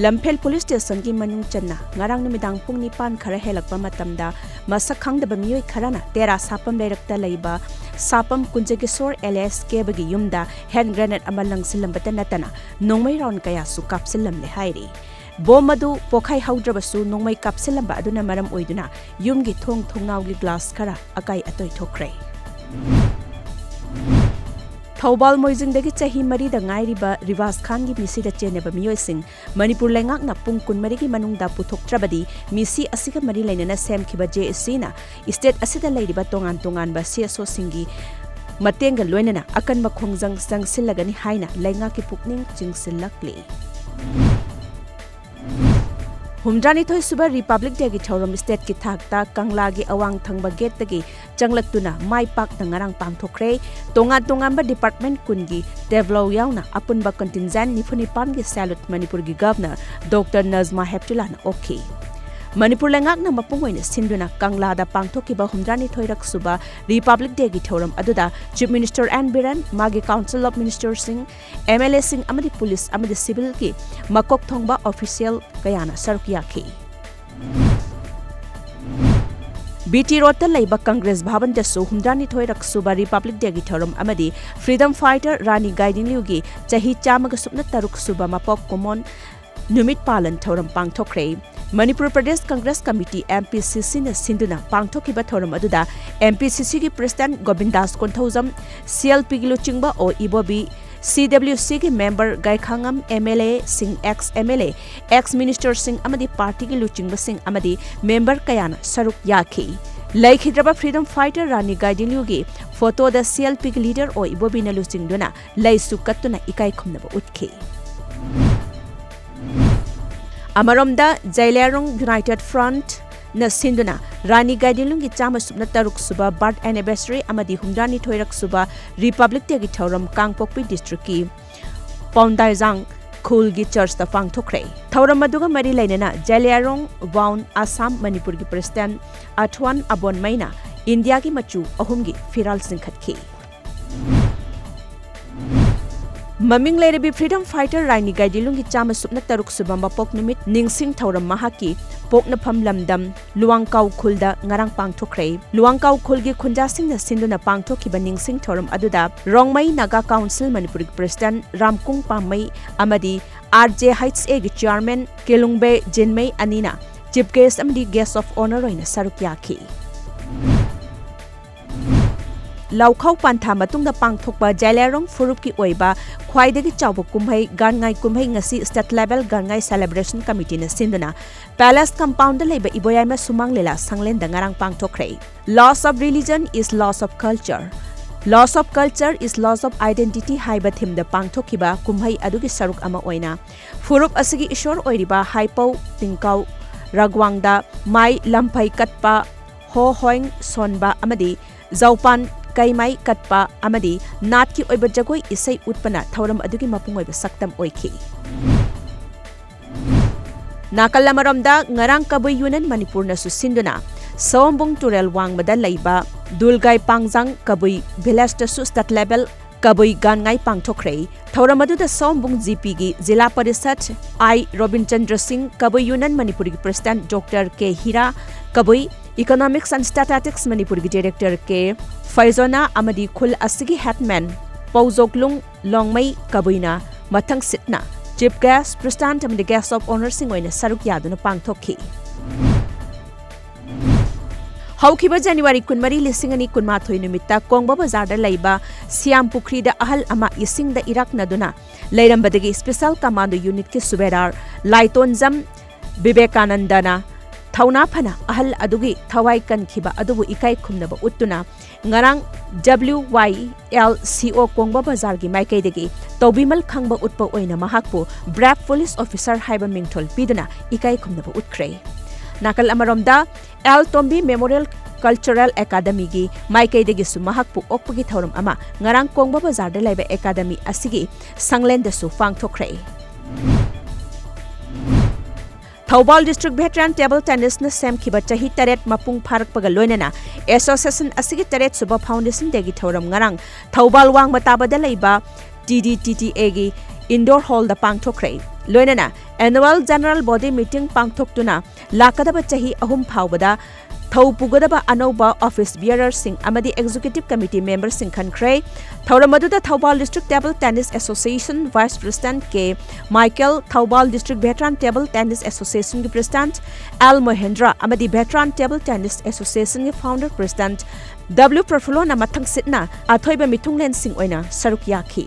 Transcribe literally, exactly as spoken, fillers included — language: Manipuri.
ꯂꯝꯐꯦꯜ ꯄꯨꯂꯤꯁ ꯁ꯭ꯇꯦꯁꯟꯒꯤ ꯃꯅꯨꯡ ꯆꯟꯅ ꯉꯔꯥꯡ ꯅꯨꯃꯤꯗꯥꯡ ꯄꯨꯡ ꯅꯤꯄꯥꯟ ꯈꯔ ꯍꯦꯜꯂꯛꯄ ꯃꯇꯝꯗ ꯃꯁꯛ ꯈꯪꯗꯕ ꯃꯤꯑꯣꯏ ꯈꯔꯅ ꯇꯦꯔꯥ ꯁꯥꯄꯝ ꯂꯩꯔꯛꯇ ꯂꯩꯕ ꯁꯥꯄꯝ ꯀꯨꯟꯖꯒꯤꯁꯣꯔ ꯑꯦꯂꯤꯌꯥꯁ ꯀꯦꯕꯒꯤ ꯌꯨꯝꯗ ꯍꯦꯟ ꯒ꯭ꯔꯦꯅꯦꯗ ꯑꯃ ꯂꯪꯁꯤꯜꯂꯝꯕꯇ ꯅꯠꯇꯅ ꯅꯣꯡꯃꯩ ꯔꯥꯎꯟ ꯀꯌꯥꯁꯨ ꯀꯥꯞꯁꯤꯜꯂꯝꯂꯦ ꯍꯥꯏꯔꯤ꯫ ꯕꯣꯝ ꯑꯗꯨ ꯄꯣꯈꯥꯏꯍꯧꯗ꯭ꯔꯕꯁꯨ ꯅꯣꯡꯃꯩ ꯀꯥꯞꯁꯤꯜꯂꯝꯕ ꯑꯗꯨꯅ ꯃꯔꯝ ꯑꯣꯏꯗꯨꯅ ꯌꯨꯝꯒꯤ ꯊꯣꯡ ꯊꯣꯡꯅꯥꯎꯒꯤ ꯒ꯭ꯂꯥꯁ ꯈꯔ ꯑꯀꯥꯏ ꯑꯇꯣꯏ ꯊꯣꯛꯈ꯭ꯔꯦ꯫ ꯊꯧꯕꯥꯜ ꯃꯣꯏꯖꯤꯡꯗꯒꯤ ꯆꯍꯤ ꯃꯔꯤꯗ ꯉꯥꯏꯔꯤꯕ ꯔꯤꯕꯥꯖ ꯈꯥꯟꯒꯤ ꯃꯤꯁꯤꯗ ꯆꯦꯟꯅꯕ ꯃꯤꯑꯣꯏꯁꯤꯡ ꯃꯅꯤꯄꯨꯔ ꯂꯩꯉꯥꯛꯅ ꯄꯨꯡ ꯀꯨꯟꯃꯔꯤꯒꯤ ꯃꯅꯨꯡꯗ ꯄꯨꯊꯣꯛꯇ꯭ꯔꯕꯗꯤ ꯃꯤꯁꯤ ꯑꯁꯤꯒ ꯃꯔꯤ ꯂꯩꯅꯅ ꯁꯦꯝꯈꯤꯕ ꯖꯦ ꯑꯦ ꯁꯤꯅ ꯁ꯭ꯇꯦꯠ ꯑꯁꯤꯗ ꯂꯩꯔꯤꯕ ꯇꯣꯉꯥꯟ ꯇꯣꯉꯥꯟꯕ ꯁꯤ ꯑꯦꯁ ꯑꯣꯁꯤꯡꯒꯤ ꯃꯇꯦꯡꯒ ꯂꯣꯏꯅꯅ ꯑꯀꯟꯕ ꯈꯣꯡꯖꯪ ꯆꯪꯁꯤꯜꯂꯒꯅꯤ ꯍꯥꯏꯅ ꯂꯩꯉꯥꯛꯀꯤ ꯄꯨꯛꯅꯤꯡ ꯆꯤꯡꯁꯤꯜꯂꯛꯂꯤ꯫ ꯍꯨꯝꯗ꯭ꯔꯥꯅꯤꯊꯣꯏ ꯁꯨꯕ ꯔꯤꯄꯕ꯭ꯂꯤꯛ ꯗꯦꯒꯤ ꯊꯧꯔꯝ ꯁ꯭ꯇꯦꯠꯀꯤ ꯊꯥꯛꯇ ꯀꯪꯂꯥꯒꯤ ꯑꯋꯥꯡ ꯊꯪꯕ ꯒꯦꯠꯇꯒꯤ ꯆꯪꯂꯛꯇꯨꯅ ꯃꯥꯏ ꯄꯥꯛꯅ ꯉꯔꯥꯡ ꯄꯥꯡꯊꯣꯛꯈ꯭ꯔꯦ꯫ ꯇꯣꯉꯥꯟ ꯇꯣꯉꯥꯟꯕ ꯗꯤꯄꯥꯔꯠꯃꯦꯟꯠ ꯀꯨꯟꯒꯤ ꯇꯦꯕ꯭ꯂꯣ ꯌꯥꯎꯅ ꯑꯄꯨꯟꯕ ꯀꯟꯇꯤꯟꯖꯦꯟꯠ ꯅꯤꯐꯨ ꯅꯤꯄꯥꯟꯒꯤ ꯁꯦꯂꯨꯠ ꯃꯅꯤꯄꯨꯔꯒꯤ ꯒꯚꯔꯅꯔ ꯗꯣꯛꯇꯔ ꯅꯖꯃꯥ ꯍꯦꯞꯇꯨꯂꯥꯅ ꯑꯣꯛꯈꯤ꯫ ꯃꯅꯤꯄꯨꯔ ꯂꯩꯉꯥꯛꯅ ꯃꯄꯨꯡ ꯑꯣꯏꯅ ꯁꯤꯟꯗꯨꯅ ꯀꯪꯂꯥꯗ ꯄꯥꯡꯊꯣꯛꯈꯤꯕ ꯍꯨꯝꯗ꯭ꯔꯥꯅꯤꯊꯣꯏꯔꯛ ꯁꯨꯕ ꯔꯤꯄꯕ꯭ꯂꯤꯛ ꯗꯦꯒꯤ ꯊꯧꯔꯝ ꯑꯗꯨꯗ ꯆꯤꯐ ꯃꯤꯅꯤꯁꯇꯔ ꯑꯦꯟ ꯕꯤꯔꯦꯟ, ꯃꯥꯒꯤ ꯀꯥꯎꯟꯁꯤꯜ ꯑꯣꯐ ꯃꯤꯅꯤꯁꯇꯔꯁꯤꯡ, ꯑꯦꯝ ꯑꯦꯜ ꯑꯦꯁꯤꯡ ꯑꯃꯗꯤ ꯄꯨꯂꯤꯁ ꯑꯃꯗꯤ ꯁꯤꯚꯤꯜꯒꯤ ꯃꯀꯣꯛ ꯊꯣꯡꯕ ꯑꯣꯐꯤꯁꯤꯌꯦꯜ ꯀꯌꯥꯅ ꯁꯔꯨꯛ ꯌꯥꯈꯤ꯫ ꯕꯤ ꯇꯤ ꯔꯣꯗꯇ ꯂꯩꯕ ꯀꯪꯒ꯭ꯔꯦꯁ ꯚꯕꯟꯗꯁꯨ ꯍꯨꯝꯗ꯭ꯔꯥꯅꯤꯊꯣꯏꯔꯛ ꯁꯨꯕ ꯔꯤꯄꯕ꯭ꯂꯤꯛ ꯗꯦꯒꯤ ꯊꯧꯔꯝ ꯑꯃꯗꯤ ꯐ꯭ꯔꯤꯗꯝ ꯐꯥꯏꯇꯔ ꯔꯥꯅꯤ ꯒꯥꯏꯗꯤꯟꯂꯤꯎꯒꯤ ꯆꯍꯤ ꯆꯥꯝꯃꯒ ꯁꯨꯞꯅ ꯇꯔꯨꯛ ꯁꯨꯕ ꯃꯄꯣꯛ ꯀꯨꯝꯑꯣꯟ ꯅꯨꯃꯤꯠ ꯄꯥꯂꯟ ꯊꯧꯔꯝ ꯄꯥꯡꯊꯣꯛꯈ꯭ꯔꯦ꯫ Manipur Pradesh Congress committee, M P C ꯁꯤꯅ ꯁꯤꯟꯗꯨꯅ ꯄꯥꯡꯊꯣꯛꯈꯤꯕ ꯊꯧꯔꯝ ꯑꯗꯨꯗ ꯑꯦꯝ ꯄꯤ ꯁꯤ ꯁꯤꯒꯤ ꯄ꯭ꯔꯦꯁꯤꯗꯦꯟꯠ ꯒꯣꯕꯤꯟꯗꯥꯁ ꯀꯣꯟꯊꯧꯖꯝ, ꯁꯤ ꯑꯦꯜ ꯄꯤꯒꯤ ꯂꯨꯆꯤꯡꯕ ꯑꯣ ꯏꯕꯣꯕꯤ, ꯁꯤ ꯗꯕ꯭ꯂꯤꯎ ꯁꯤꯒꯤ ꯃꯦꯝꯕꯔ ꯒꯥꯏꯈꯥꯉꯝ, ꯑꯦꯝ ꯑꯦꯜ ꯑꯦꯁꯤꯡ, ex M L A, ex ꯃꯤꯅꯤꯁꯇꯔꯁꯤꯡ ꯑꯃꯗꯤ ꯄꯥꯔꯇꯤꯒꯤ ꯂꯨꯆꯤꯡꯕꯁꯤꯡ ꯑꯃꯗꯤ ꯃꯦꯝꯕꯔ ꯀꯌꯥꯅ ꯁꯔꯨꯛ ꯌꯥꯈꯤ꯫ ꯂꯩꯈꯤꯗ꯭ꯔꯕ ꯐ꯭ꯔꯤꯗꯝ ꯐꯥꯏꯇꯔ ꯔꯥꯅꯤ ꯒꯥꯏꯗꯤꯟꯂꯤꯎꯒꯤ ꯐꯣꯇꯣꯗ ꯁꯤ ꯑꯦꯜ ꯄꯤꯒꯤ ꯂꯤꯗꯔ ꯑꯣ ꯏꯕꯣꯕꯤꯅ ꯂꯨꯆꯤꯡꯗꯨꯅ ꯂꯩꯁꯨ ꯀꯠꯇꯨꯅ ꯏꯀꯥꯏ ꯈꯨꯝꯅꯕ ꯎꯠꯈꯤ꯫ ꯑꯃꯔꯣꯝꯗ, ꯖꯩꯂꯤꯌꯥꯡꯔꯣꯡ ꯌꯨꯅꯥꯏꯇꯦꯗ ꯐ꯭ꯔꯟꯠꯅ ꯁꯤꯟꯗꯨꯅ ꯔꯥꯅꯤ ꯒꯥꯏꯗꯤꯟꯂꯤꯎꯒꯤ ꯆꯥꯝꯃ ꯁꯨꯞꯅ ꯇꯔꯨꯛ ꯁꯨꯕ ꯕꯥꯔꯊ ꯑꯦꯅꯤꯚꯔꯁꯔꯤ ꯑꯃꯗꯤ ꯍꯨꯝꯗ꯭ꯔꯥꯅꯤꯊꯣꯏꯔꯛ ꯁꯨꯕ ꯔꯤꯄꯕ꯭ꯂꯤꯛ ꯗꯦꯒꯤ ꯊꯧꯔꯝ ꯀꯥꯡꯄꯣꯛꯄꯤ ꯗꯤꯁꯇ꯭ꯔꯤꯛꯀꯤ ꯄꯥꯎꯟꯗꯥꯏꯖꯥꯡ ꯈꯨꯜꯒꯤ ꯆꯔꯆꯇ ꯄꯥꯡꯊꯣꯛꯈ꯭ꯔꯦ꯫ ꯊꯧꯔꯝ ꯑꯗꯨꯒ ꯃꯔꯤ ꯂꯩꯅꯅ ꯖꯩꯂꯤꯌꯥꯡꯔꯣꯡ ꯋꯥꯎꯟ ꯑꯁꯥꯝ ꯃꯅꯤꯄꯨꯔꯒꯤ ꯄ꯭ꯔꯦꯁꯤꯗꯦꯟꯠ ꯑꯊ꯭ꯋꯥꯟ ꯑꯕꯣꯟꯃꯩꯅ ꯏꯟꯗꯤꯌꯥꯒꯤ ꯃꯆꯨ ꯑꯍꯨꯝꯒꯤ ꯐꯤꯔꯥꯜ ꯆꯤꯡꯈꯠꯈꯤ꯫ ꯃꯃꯤꯡ ꯂꯩꯔꯕꯤ freedom fighter ꯔꯥꯏꯅꯤ ꯒꯥꯏꯗꯤꯂꯨꯡꯒꯤ ꯆꯥꯝꯃ ꯁꯨꯞꯅ ꯇꯔꯨꯛ ꯁꯨꯕ ꯃꯄꯣꯛ ꯅꯨꯃꯤꯠ ꯅꯤꯡꯁꯤꯡ ꯊꯧꯔꯝ ꯃꯍꯥꯛꯀꯤ ꯄꯣꯛꯅꯐꯝ ꯂꯝꯗꯝ ꯂꯨꯋꯥꯡꯀꯥꯎ ꯈꯨꯜꯗ ꯉꯔꯥꯡ ꯄꯥꯡꯊꯣꯛꯈ꯭ꯔꯦ꯫ ꯂꯨꯋꯥꯡꯀꯥꯎ ꯈꯨꯜꯒꯤ ꯈꯨꯟꯖꯥꯁꯤꯡꯅ ꯁꯤꯟꯗꯨꯅ ꯄꯥꯡꯊꯣꯛꯈꯤꯕ ꯅꯤꯡꯁꯤꯡ ꯊꯧꯔꯝ ꯑꯗꯨꯗ ꯔꯣꯡꯃꯩ ꯅꯥꯒꯥ ꯀꯥꯎꯟꯁꯤꯜ ꯃꯅꯤꯄꯨꯔꯒꯤ president ꯔꯥꯝꯀꯨꯡ ꯄꯥꯝꯃꯩ ꯑꯃꯗꯤ R J H A ꯒꯤ chairman ꯀꯦꯂꯨꯡꯕꯦ ꯖꯤꯟꯃꯩ ꯑꯅꯤꯅ chief guest ꯑꯃꯗꯤ guest of honour ꯑꯣꯏꯅ ꯁꯔꯨꯛ ꯌꯥꯈꯤ꯫ ꯂꯥꯎꯈꯥꯎ ꯄꯥꯟꯊꯥ ꯃꯇꯨꯡꯗ ꯄꯥꯡꯊꯣꯛꯄ ꯖꯥꯏꯂꯥꯏꯔꯣꯡ ꯐꯨꯔꯨꯞꯀꯤ ꯑꯣꯏꯕ ꯈ꯭ꯋꯥꯏꯗꯒꯤ ꯆꯥꯎꯕ ꯀꯨꯝꯍꯩ ꯒꯥꯟꯉꯥꯏ ꯀꯨꯝꯍꯩ ꯉꯁꯤ state level ꯒꯥꯟꯉꯥꯏ celebration committeeꯅ ꯁꯤꯟꯗꯨꯅ palace compoundꯗ ꯂꯩꯕ ꯏꯕꯣꯌꯥꯏꯃ ꯁꯨꯃꯥꯡ ꯂꯤꯂꯥ ꯁꯪꯂꯦꯟꯗ ꯉꯔꯥꯡ ꯄꯥꯡꯊꯣꯛꯈ꯭ꯔꯦ꯫ Loss of religion is loss of culture, loss of culture is loss of identity ꯍꯥꯏꯕ themeꯗ ꯄꯥꯡꯊꯣꯛꯈꯤꯕ ꯀꯨꯝꯍꯩ ꯑꯗꯨꯒꯤ ꯁꯔꯨꯛ ꯑꯃ ꯑꯣꯏꯅ ꯐꯨꯔꯨꯞ ꯑꯁꯤꯒꯤ ꯏꯁꯣꯔ ꯑꯣꯏꯔꯤꯕ ꯍꯥꯏꯄꯧ ꯇꯤꯡꯀꯥꯎ ꯔꯥꯒ꯭ꯋꯥꯡꯗ ꯃꯥꯏ ꯂꯝꯐꯩ ꯀꯠꯄ, ꯍꯣ ꯍꯣꯏꯡ ꯁꯣꯟꯕ ꯑꯃꯗꯤ ꯖꯧꯄꯥꯟ ꯀꯩꯃꯥꯏ ꯀꯠꯄ ꯑꯃꯗꯤ ꯅꯥꯠꯀꯤ ꯑꯣꯏꯕ ꯖꯒꯣꯏ ꯏꯁꯩ ꯎꯠꯄꯅ ꯊꯧꯔꯝ ꯑꯗꯨꯒꯤ ꯃꯄꯨꯡ ꯑꯣꯏꯕ ꯁꯛꯇꯝ ꯑꯣꯏꯈꯤ꯫ ꯅꯥꯀꯜ ꯑꯃꯔꯣꯝꯗ, ꯉꯔꯥꯡ ꯀꯕꯨꯏ ꯌꯨꯅꯤꯌꯟ ꯃꯅꯤꯄꯨꯔꯅꯁꯨ ꯁꯤꯟꯗꯨꯅ ꯁꯑꯣꯝꯕꯨꯡ ꯇꯨꯔꯦꯜ ꯋꯥꯡꯃꯗ ꯂꯩꯕ ꯗꯨꯜꯒꯥꯏ ꯄꯥꯡꯖꯥꯡ ꯀꯕꯨꯏ villageꯇꯁꯨ state level ꯀꯕꯨꯏ ꯒꯥꯟꯉꯥꯏ ꯄꯥꯡꯊꯣꯛꯈ꯭ꯔꯦ꯫ ꯊꯧꯔꯝ ꯑꯗꯨꯗ ꯁꯑꯣꯝꯕꯨꯡ G Pꯒꯤ zila parishad I Robinchandra Singh, Kabui union ꯃꯅꯤꯄꯨꯔꯒꯤ president Doctor K Hira, Kabui Economics and Statistics ꯃꯅꯤꯄꯨꯔꯒꯤ director K ꯐꯩꯖꯣꯅꯥ ꯑꯃꯗꯤ ꯈꯨꯜ ꯑꯁꯤꯒꯤ headman ꯄꯧꯖꯣꯛꯂꯨꯡ ꯂꯣꯡꯃꯩ ꯀꯕꯨꯏꯅ ꯃꯊꯪꯁꯤꯠꯅ chief guest, president ꯑꯃꯗꯤ guest of honourꯁꯤꯡ ꯑꯣꯏꯅ ꯁꯔꯨꯛ ꯌꯥꯗꯨꯅ ꯄꯥꯡꯊꯣꯛꯈꯤ꯫ ꯍꯧꯈꯤꯕ ꯖꯅꯋꯥꯔꯤ ꯀꯨꯟꯃꯔꯤ, ꯂꯤꯁꯤꯡ ꯑꯅꯤ ꯀꯨꯟꯃꯥꯊꯣꯏ ꯅꯨꯃꯤꯠꯇ ꯀꯣꯡꯕ ꯕꯖꯥꯔꯗ ꯂꯩꯕ ꯁꯤꯌꯥꯝ ꯄꯨꯈ꯭ꯔꯤꯗ ꯑꯍꯜ ꯑꯃ ꯏꯁꯤꯡꯗ ꯏꯔꯥꯛꯅꯗꯨꯅ ꯂꯩꯔꯝꯕꯗꯒꯤ special commando unitꯀꯤ ꯁꯨꯕꯦꯗꯥꯔ ꯂꯥꯏꯇꯣꯟꯖꯝ ꯕꯤꯕꯦꯀꯥꯅꯟꯗꯅ ꯊꯧꯅꯥ ꯐꯅ ꯑꯍꯜ ꯑꯗꯨꯒꯤ ꯊꯋꯥꯏ ꯀꯟꯈꯤꯕ ꯑꯗꯨꯕꯨ ꯏꯀꯥꯏ ꯈꯨꯝꯅꯕ ꯎꯠꯇꯨꯅ ꯉꯔꯥꯡ W Y L C O ꯀꯣꯡꯕ ꯕꯖꯥꯔꯒꯤ ꯃꯥꯏꯀꯩꯗꯒꯤ ꯇꯧꯕꯤꯃꯜ ꯈꯪꯕ ꯎꯠꯄ ꯑꯣꯏꯅ ꯃꯍꯥꯛꯄꯨ brave police officer ꯍꯥꯏꯕ ꯃꯤꯡꯊꯣꯜ ꯄꯤꯗꯨꯅ ꯏꯀꯥꯏ ꯈꯨꯝꯅꯕ ꯎꯠꯈ꯭ꯔꯦ꯫ ꯅꯥꯀꯜ ꯑꯃꯔꯣꯝꯗ, ꯑꯦꯜ ꯇꯣꯝꯕꯤ Memorial Cultural Academyꯒꯤ ꯃꯥꯏꯀꯩꯗꯒꯤꯁꯨ ꯃꯍꯥꯛꯄꯨ ꯑꯣꯛꯄꯒꯤ ꯊꯧꯔꯝ ꯑꯃ ꯉꯔꯥꯡ ꯀꯣꯡꯕ ꯕꯖꯥꯔꯗ ꯂꯩꯕ academy ꯑꯁꯤꯒꯤ ꯁꯪꯂꯦꯟꯗꯁꯨ ꯄꯥꯡꯊꯣꯛꯈ꯭ꯔꯦ꯫ ꯊꯧꯕꯥꯜ District Veteran Table Tennisꯅ ꯁꯦꯝꯈꯤꯕ ꯆꯍꯤ ꯇꯔꯦꯠ ꯃꯄꯨꯡ ꯐꯥꯔꯛꯄꯒ ꯂꯣꯏꯅꯅ association ꯑꯁꯤꯒꯤ ꯇꯔꯦꯠ ꯁꯨꯕ Foundation Dayꯒꯤ ꯊꯧꯔꯝ ꯉꯔꯥꯡ ꯊꯧꯕꯥꯜ ꯋꯥꯡꯃ ꯇꯥꯕꯗ ꯂꯩꯕ ꯇꯤ ꯗꯤ ꯇꯤ ꯇꯤ ꯑꯦꯒꯤ indoor hallꯗ ꯄꯥꯡꯊꯣꯛꯈ꯭ꯔꯦ꯫ ꯂꯣꯏꯅꯅ annual general body meeting ꯄꯥꯡꯊꯣꯛꯇꯨꯅ ꯂꯥꯛꯀꯗꯕ ꯆꯍꯤ ꯑꯍꯨꯝ ꯐꯥꯎꯕꯗ ꯊꯧ ꯄꯨꯒꯗꯕ ꯑꯅꯧꯕ office bearerꯁꯤꯡ ꯑꯃꯗꯤ executive committee memberꯁꯤꯡ ꯈꯟꯈ꯭ꯔꯦ꯫ ꯊꯧꯔꯝ ꯑꯗꯨꯗ Thoubal District Table Tennis Association Vice President K Michael, Thoubal District Veteran Table Tennis Associationꯒꯤ President ꯑꯦꯜ ꯃꯣꯍꯦꯟꯗ꯭ꯔ ꯑꯃꯗꯤ Veteran Table Tennis Associationꯒꯤ Founder President ꯗꯕ꯭ꯂꯤꯎ ꯄ꯭ꯔꯐꯨꯜꯂꯣꯅ ꯃꯊꯪꯁꯤꯠꯅ ꯑꯊꯣꯏꯕ ꯃꯤꯊꯨꯡꯂꯦꯟꯁꯤꯡ ꯑꯣꯏꯅ ꯁꯔꯨꯛ ꯌꯥꯈꯤ꯫